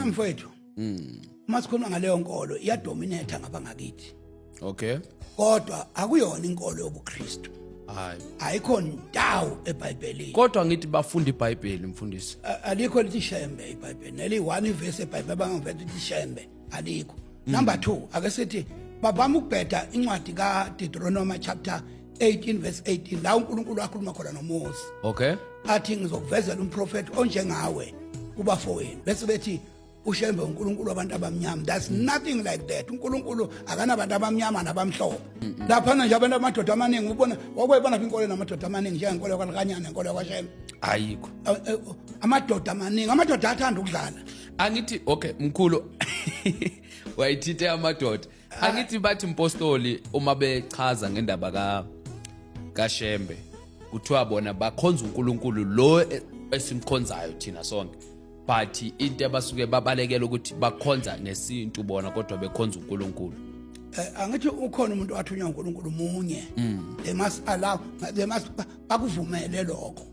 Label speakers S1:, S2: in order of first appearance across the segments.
S1: Mfowethu, uma sikhuluma ngaleyo nkolo, iyadominate ngapha ngakithi. Kodwa akuyona inkolo yobuKristu.
S2: Hayi.
S1: Ayikho ndawo eBhayibhelini.
S2: Kodwa ngithi bafunda iBhayibheli, mfundisi.
S1: Alikho lithi Shembe iBhayibheli. Neli one verse eBhayibheli abangaveta ukuthi Shembe, alikho. Number 2, ake sithi bavama ukubheda incwadi kaDeuteronomy chapter 18 verse 18, la uNkulunkulu akhuluma khona noMose, athi, "Ngizokuvezela umprofeti onjengawe kubafowenu," bese bethi uShembe uNkulunkulu wabantu abamnyama. There's nothing like that. UNkulunkulu akanabantu abamnyama nabamhlophe laphana nje. Abantu, amadoda amaningi, ubona wakwayibona phi inkolo namadoda amaningi njengenkolo yakwaLikanyana, inkolo yakwaShembe?
S2: Ayikho.
S1: Amadoda amaningi, amadoda athanda ukudlala.
S2: Angithi, okay mkhulu, wayithinte amadoda. Angithi bathi, mpostoli, uma bechaza ngendaba kaShembe, kuthiwa bona bakhonza uNkulunkulu lo esimkhonzayo thina sonke, but into abasuke babalekela ukuthi bakhonza ngesintu bona, kodwa bekhonza uNkulunkulu.
S1: Angithi ukhona umuntu wathunywa uNkulunkulu munye. They must allow, they must bakuvumele lokho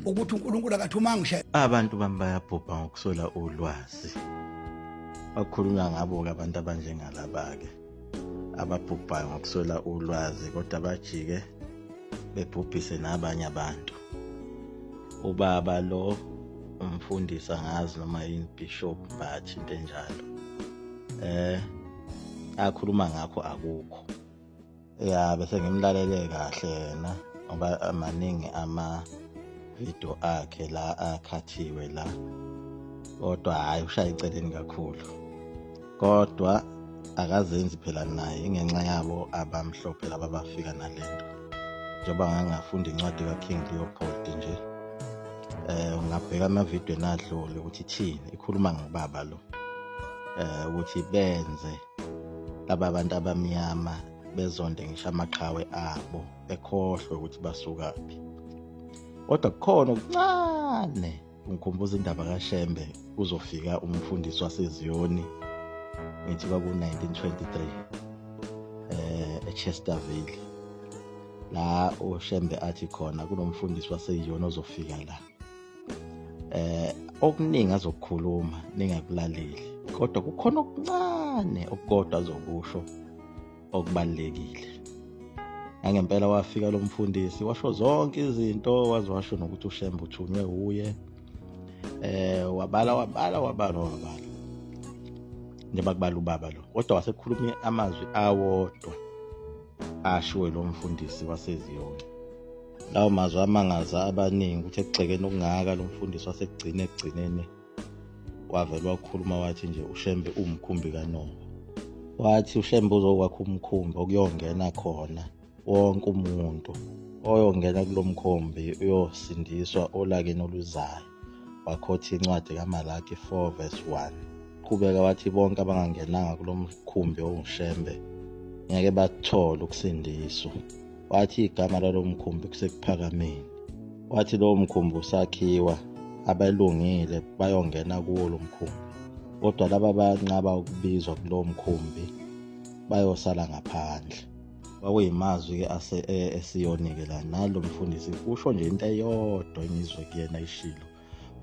S1: ukuthi uNkulunkulu akathumanga uShembe.
S3: Abantu bami bayabhubha ngokuswela ulwazi. Bakhulunywa ngabo-ke abantu abanjengalaba-ke ababhubhayo ngokuswela ulwazi, kodwa bajike bebhubhise nabanye abantu. Ubaba lo umfundisi, angazi noma yini, bishop, but into enjalo, akhuluma ngakho akukho. Ya, bese ngimlalele kahle yena ngoba maningi ama video akhe la akhathiwe la, kodwa hhayi, ushaya eceleni kakhulu, kodwa akazenzi phela naye, ingenxa yabo abamhlophe laba abafika nalento. Njengoba ngangafunda incwadi ka-King Leopold nje, ungabheka amavidiyo enadlule ukuthi ithini, ikhuluma ngobaba lo, ukuthi benze laba bantu abamnyama bezonde ngisho amaqhawe abo, bekhohlwe ukuthi basukaphi. Kodwa kukhona okuncane, ngikhumbuza indaba kaShembe. Kuzofika umfundisi waseZiyoni, ngithi kwaku-1923, eChesterville, la uShembe athi khona kunomfundisi waseZiyoni ozofika la, okuningi azokukhuluma ningakulaleli, kodwa kukhona okuncane okukodwa azokusho okubalulekile. Nangempela wafika lo mfundisi, washo zonke izinto, waze washo nokuthi uShembe uthunywe uye, wabala, wabala, wabala, wabala njengoba kubala ubaba lo, kodwa wasekhuluma amazwi awodwa ashiwe lo mfundisi waseZiyoni. Lawo mazwi amangaza abaningi ukuthi ekugxekeni okungaka lo mfundisi wasekugcina, ekugcineni wavele wakhuluma, wathi nje uShembe uwumkhumbi kaNowa. Wathi uShembe uzokwakha umkhumbi okuyongena khona wonke umuntu. Oyongena kulo mkhumbi uyosindiswa olakeni oluzayo. Wakhotha incwadi kaMalaki 4 verse 1. Qhubeka wathi bonke abangangenanga kulo mkhumbi owuShembe ngeke bathole ukusindiswa. Wathi igama lalo mkhumbi kuseKuphakameni. Wathi lowo mkhumbi usakhiwa, abalungile bayongena kuwo lo mkhumbi, kodwa laba banqaba ukubizwa kulowo mkhumbi bayosala ngaphandle. Kwakuyimazwi-ke ase esiyoni-ke la. Nalo mfundisi usho nje into eyodwa engizwe kuyena ishilo,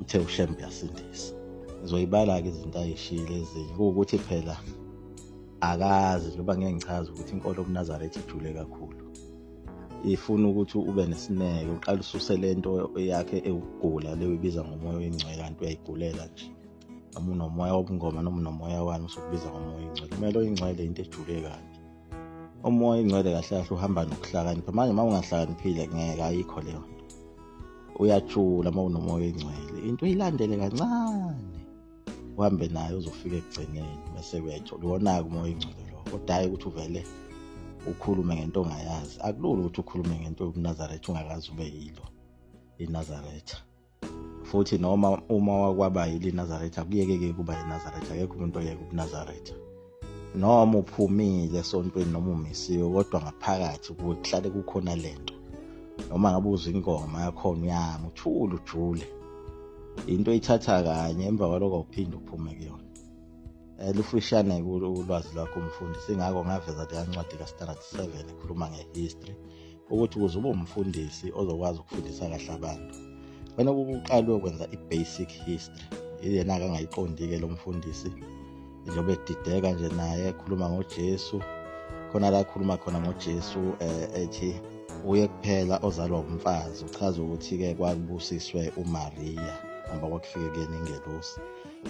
S3: uthe uShembe uyasindisa. Ngizoyibala-ke izinto ayishilo ezinye, kuwukuthi phela akazi njengoba ngeke ngichaze ukuthi inkolo yobuNazaretha ijule kakhulu, ifuna ukuthi ube nesineke, uqale ususe lento yakhe ewukugula leyo ibiza ngomoya oyingcwele, kanti uyayigulela nje. Noma unomoya wobungoma noma unomoya wani, usukubiza ngomoya oyingcwele. Umoya oyingcwele into ejule kabi. Umoya oyingcwele kahle kahle uhamba nokuhlakanipha. Manje uma ungahlakaniphile, ngeke, ayikho leyo nto. Uyajula uma unomoya oyingcwele, into uyilandele kancane, uhambe nayo uzofika ekugcineni, bese uyayithola. Iwona-ke umoya oyingcwele lo, kodwa hhayi ukuthi uvele ukhulume ngento ongayazi. Akulula ukuthi ukhulume ngento yobuNazaretha ungakaze ube yilo iNazaretha. Futhi noma uma wakwaba yilo iNazaretha, akuyekeke kuba iNazaretha. Akekho umuntu oyeka ubuNazaretha, noma uphumile esontweni noma umisiwe, kodwa ngaphakathi kuwe kuhlale kukhona lento. Noma ngabe uzwa ingoma yakhona, uyama uthule, ujule into oyithatha kanye, emva kwaloko awuphinde uphume kuyona. Lufishane ulwazi lwakho umfundisi, ingakho ngaveza leya ncwadi ka-standard 7 ekhuluma nge-history, ukuthi ukuze ube umfundisi ozokwazi ukufundisa kahle abantu, fanele ukuqale uyokwenza i-basic history. Yena akangayiqondi-ke lo mfundisi njengoba edideka nje naye ekhuluma ngoJesu khona la akhuluma khona ngoJesu ethi uye kuphela ozalwa umfazi uchaza ukuthi-ke kwakubusiswe uMariya ngoba kwakufike kuyena ingelosi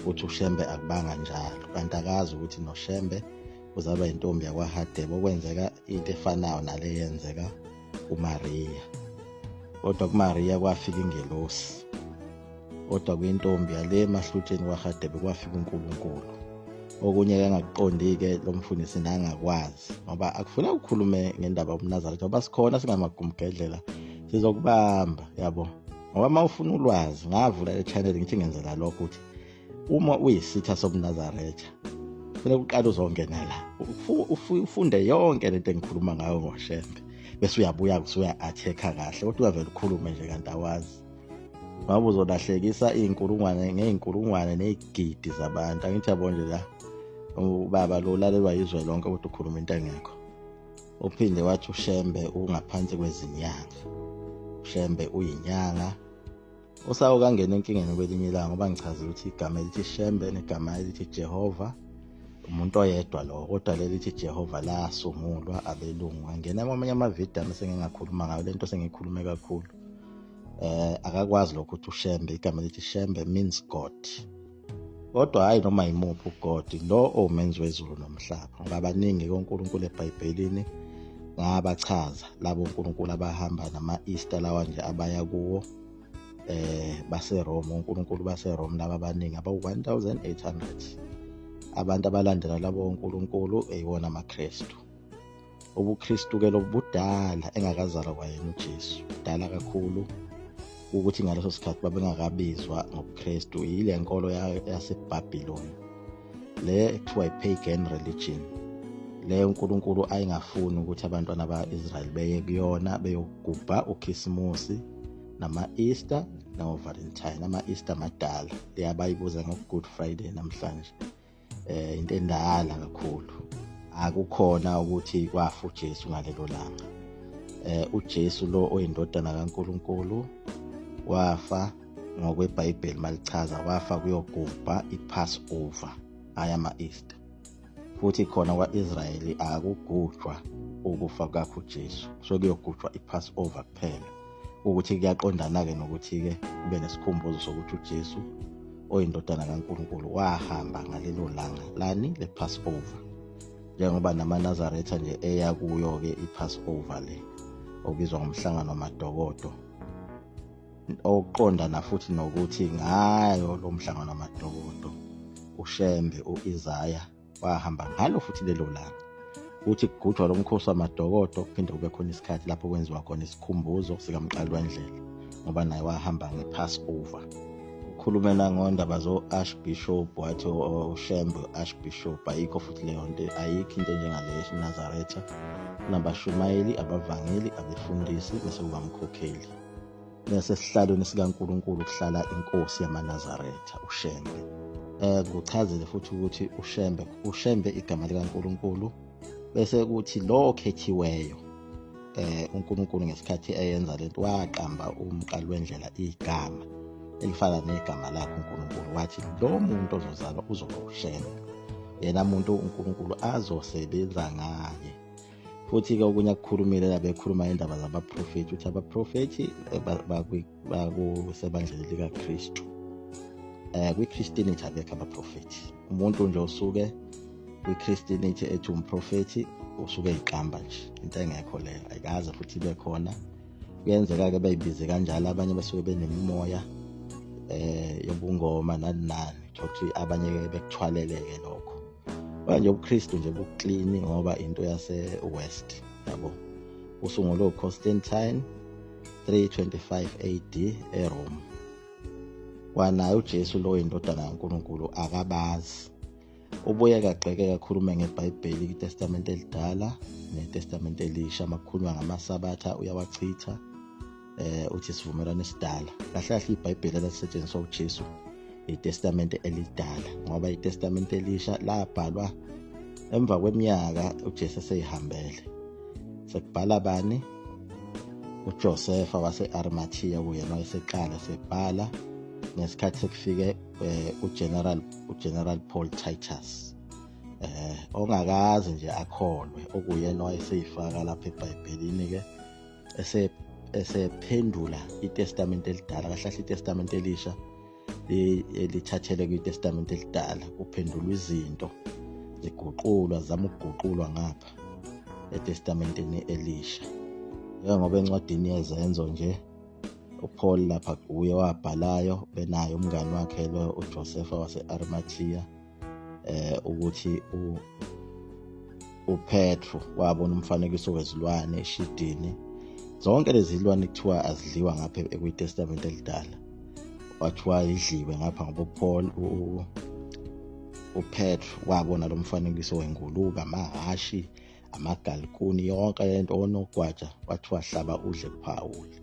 S3: uthi uShembe akubanga njalo kanti akazi ukuthi noShembe uzalwa intombi yakwaHadebe okwenzeka into efanayo nale yenzeka kuMariya kodwa kuMariya kwafika ingelosi kodwa kwintombi yale emahlutsheni kwaHadebe kwafika uNkulunkulu okunye ke engakuqondi-ke lo mfundisi nangakwazi ngoba akufuneka ukhulume ngendaba yobuNazaretha ngoba sikhona singamagumgedlela sizokubamba yabo ngoba uma ufuna ulwazi ngavula le channel ngithi ngenzela lokho ukuthi uma uyisitha sobuNazaretha kufanele uqale uzongena la ufunde yonke lento engikhuluma ngayo ngoShembe bese uyabuya usuya-attack-a kahle kodwa ungavele ukhulume nje kanti awazi ngoba uzolahlekisa iy'nkulungwane ngey'nkulungwane ney'gidi zabantu angithi yabo nje la ubaba lo ulalelwa yizwe lonke kodwa ukhuluma into engekho uphinde wathi uShembe ungaphansi kwezinyanga uShembe uyinyanga usawo kangena enkingeni kwelinye ilanga ngoba ngichazile ukuthi igama elithi Shembe negama elithi Jehova umuntu oyedwa lowo kodwa leli lithi Jehova lasungulwa abelungu angena kwamanye amavidiyo ami sengingakhuluma ngayo lento sengikhulume kakhulu akakwazi lokho ukuthi uShembe igama elithi Shembe means God kodwa hayi noma yimuphi uGod lo omenzi wezulu nomhlaba ngoba abaningi koNkulunkulu eBhayibhelini ngabachaza labo uNkulunkulu abahamba nama-Easter lawa nje abaya kuwo baseRome uNkulunkulu baseRome laba abaningi abawu-1800 abantu abalandela labo uNkulunkulu eyiwona amaKristu ubuKristu ke lobudala engakazalwa kwayena uJesu dala kakhulu ukuthi ngaleso sikhathi babengakabizwa ngobuKristu yile nkolo yaseBhabhiloni le ekuthiwa i-pagan religion le uNkulunkulu ayengafuni ukuthi abantwana ba-Israyeli beye kuyona beyogubha uKhisimusi nama-Easter nawo-Valentine ama-Easter amadala leyabayibuza ngo-Good Friday namhlanje into endala kakhulu akukhona ukuthi kwafa uJesu ngalelo langa uJesu lo oyindodana kaNkuluNkulu wafa ngokweBhayibheli malichaza wafa kuyogubha iPassover hhayi ama-Easter futhi khona kwa-Israyeli akugujwa ukufa kwakhe uJesu so kuyogujwa iPassover kuphela ukuthi kuyaqondana-ke nokuthi-ke kube nesikhumbuzo sokuthi uJesu oyindodana kaNkulunkulu wahamba ngalelo langa lani le-Passover njengoba namaNazaretha nje eya kuyo-ke i-Passover le okubizwa ngomhlangano wamadokodo okuqondana futhi nokuthi ngayo lo mhlangano wamadokodo uShembe u-Isaya wahamba ngalo futhi lelo langa uthi kugujwa lo mkhosi wamadokodo kuphinde kube khona isikhathi lapho kwenziwa khona isikhumbuzo sikamqali wendlela ngoba naye wahamba nge-Passover ukhulume nangondaba zo-Archbishop wathi uShembe u-Archbishop ayikho futhi leyo nto ayikho into enjengaleyo eNazaretha kunabashumayeli abavangeli abefundisi bese kuba mkhokheli bese esihlalweni sikaNkulunkulu kuhlala inkosi yamaNazaretha uShembe kuchazile futhi ukuthi uShembe igama likaNkulunkulu bese kuthi lo okhethiweyo uNkulunkulu ngesikhathi eyenza lento waqamba umqali wendlela igama elifana negama lakhe uNkulunkulu wathi lo muntu ozozalwa uzoba uShembe yena muntu uNkulunkulu azosebenza ngaye futhi-ke okunye akukhulumile la bekhuluma indaba zabaprofethi ukuthi abaprofethi bakusebandleni likaKristu kwi-Christianity abekho abaprofethi umuntu nje osuke kwi-Christianity ethi umprofethi usuke eyiqamba nje into engekho leyo ayikaze futhi ibe khona kuyenzeka-ke bayibize kanjalo abanye basuke benemimoya yobungoma nani nani ukuthi abanye-ke bekuthwaleleke lokho manje ubuKristu nje buklini ngoba into yase-West yabo usungulwe uConstantine 325 AD eRome kwanaye uJesu lo indodana kaNkulunkulu akabazi ubuye kagxeke kakhulume ngeBhayibheli iTestamente elidala neTestamente elisha makukhulunywa ngamaSabatha uyawachitha uthi isivumelwano esidala kahle kahle iBhayibheli elalisetshenziswa uJesu iTestamente elidala ngoba iTestamente elisha labhalwa emva kweminyaka uJesu eseyihambele sekubhala bani uJosefa wase-Arimathiya kuyena wayeseqala sebhala ngesikhathi sekufike uGeneral Paul Titus ongakaze nje akholwe, okuyena wayeseyifaka lapha eBhayibhelini ke esephendula iTestament elidala, kahle kahle iTestament elisha elithathele kwiTestament elidala, kuphendulwa izinto ziguqulwa, zama ukuguqulwa ngapha eTestamenteni elisha. Njengoba encwadini yeZenzo nje uPaul lapha uye wabhalayo benaye umngani wakhe lo uJosepha wase-Arimathiya, ukuthi uPetru wabona umfanekiso wezilwane eshidini, zonke lezi zilwane kuthiwa azidliwa ngapha kwiTestament elidala, kwathiwa idliwe ngapha ngoba uPaul uPetru wabona lo mfanekiso wengulube, amahhashi, amagalikuni, yonke lento, onogwaja, kwathiwa hlaba udle Phawuli,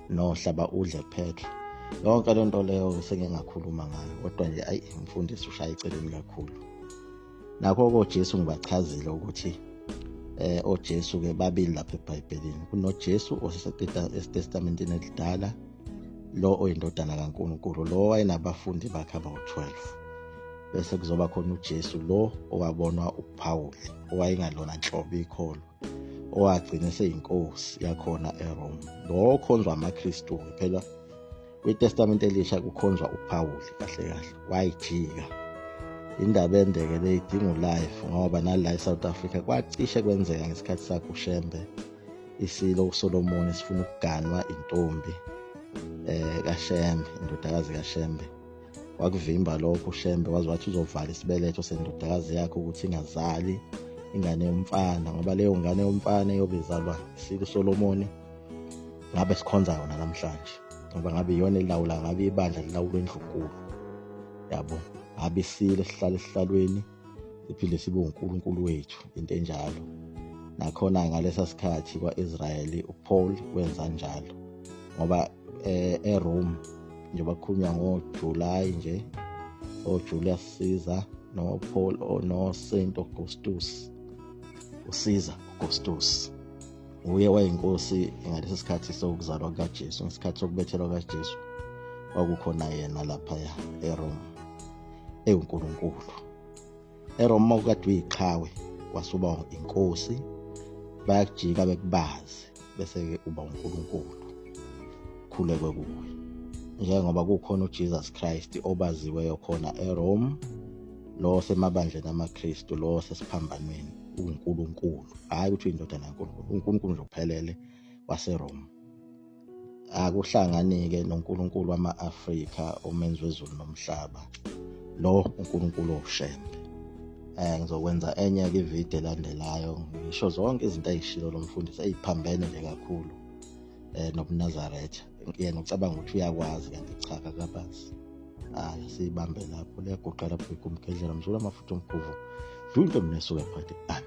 S3: no hlaba udle Petro. Yonke le nto leyo sengike ngakhuluma ngayo, kodwa nje ayi, umfundisi ushaya eceleni kakhulu. Nakho koJesu ngibachazile ukuthi oJesu ke babili lapha eBhayibhelini, kunoJesu oseTestamenteni elidala, lo oyindodana kaNkulunkulu, lo wayenabafundi bakhe abawu-12, bese kuzoba khona uJesu lo owabonwa uPawuli, owayengalona nhlobo ikholwa, owagcina eseyinkosi yakhona eRome, lo okhonzwa amaKristu phela. KwiTestamente elisha kukhonzwa uPawuli kahle kahle, wayijika indaba endeke le, idinga ulife, ngoba nala eSouth Africa kwacishe kwenzeka ngesikhathi sakhe uShembe, isilo uSolomon sifuna ukuganwa intombi kaShembe, indodakazi kaShembe. Wakuvimba lokho uShembe, waze wathi uzovala isibeletho sendodakazi yakhe ukuthi ingazali ingane yomfana, ngoba leyo ngane yomfana eyobe izalwa isilo uSolomoni ngabe sikhonza yona namhlanje, ngoba ngabe iyona elawula, ngabe ibandla lilawulwa endlunkulu, yabo, ngabe isilo sihlala esihlalweni siphinde sibe uNkulunkulu wethu, into enjalo. Nakhona ngalesa sikhathi kwa-Israyeli uPaul wenza njalo, ngoba eRome njengoba kukhulunywa ngoJuly nje, oJulius Caesar noPaul no-Saint Augustus, uCaesar Augustus uye wayinkosi ngalesi sikhathi sokuzalwa kukaJesu, ngesikhathi sokubethelwa kukaJesu kwakukhona yena laphaya eRome ewuNkulunkulu. eRome uma ukade uyiqhawe wasuba inkosi, bayakujika bekubazi, bese-ke uba uNkulunkulu, khulekwe kuwe, njengoba kukhona uJesus Christ obaziweyo khona eRome, lo osemabandleni amaKristu, lo osesiphambanweni uNkulunkulu, hhayi ukuthi uyindodana kaNkulunkulu, uNkulunkulu nje uphelele waseRome. Akuhlangani-ke noNkulunkulu wama-Afrika omenzi wezulu nomhlaba, lo uNkulunkulu oShembe. Ngizokwenza enye-ke ividiyo elandelayo ngisho zonke izinto ayishilo lo mfundisi eyiphambene nje kakhulu nobuNazaretha. Yena ucabanga ukuthi uyakwazi, kanti cha, akabazi. Hayi, siyibambe lapho, liyaguqa lapho igumgedlela mzula amafutha omkhuvu dlunto mnesuka phakathi. Amen.